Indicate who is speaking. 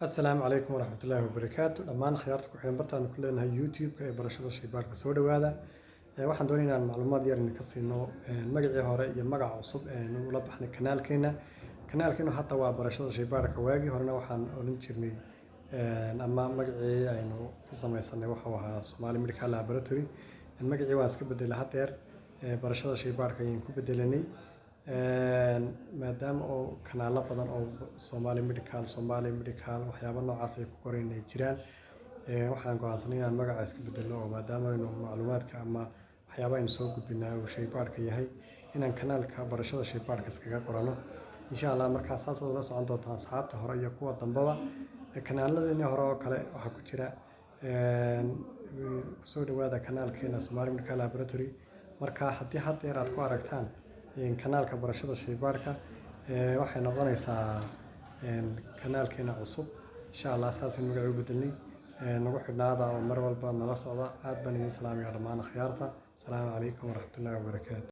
Speaker 1: Asalaamu calaykum waraxmatullaahi wabarakaatu. Dhammaan khiyaarta ku xiran bartaanu ku leenahay YouTube-ka ee Barashada Shaybaarka, soo dhowaada. Waxaan doonaya inaan macluumaad yar idinka siino magacii hore iyo magaca cusub ee ula baxnay kanaalkeena. Kanaalkeenu hadda waa Barashada Shaybaarka. Waagii horena waxaan odhan jirnay ama magacii aynu ku sameysanay wuxuu ahaa Somali Medical Laboratory. Magacii waan iska bedelay, haddeer Barashada Shaybaarka ayaan ku bedelanay, maadaama oo kanaalo badan oo Somali Medical, Somali Medical, waxyaabo noocaas ay ku qoran ay jiraan. Waxaan go'aansanay inaan magaca iska bedelno oo maadaama aynu macluumaadka ama waxyaaba aynu soo gudbinaa uu shaybaarka yahay, inaan kanaalka Barashada Shaybaarka iskaga qorano, insha Allah. Markaa saas aad ula socon doontaan, asxaabta hore iyo kuwa dambaba. Kanaaladeenii hore oo kale waxaa ku jira. Kusoo dhawaada kanaalkeena Somali Medical Laboratory. Marka haddii haddeer aad ku aragtaan kanaalka Barashada Shaybaarka, waxay noqonaysaa kanaalkeena cusub, insha Allah. Saasaan magacii u bedelnay. Nagu xidhnaada oo mar walba nala socda. Aad baan idin salaamaya dhammaan akhyaarta. Asalaamu calaykum waraxmatullaahi wabarakaatu.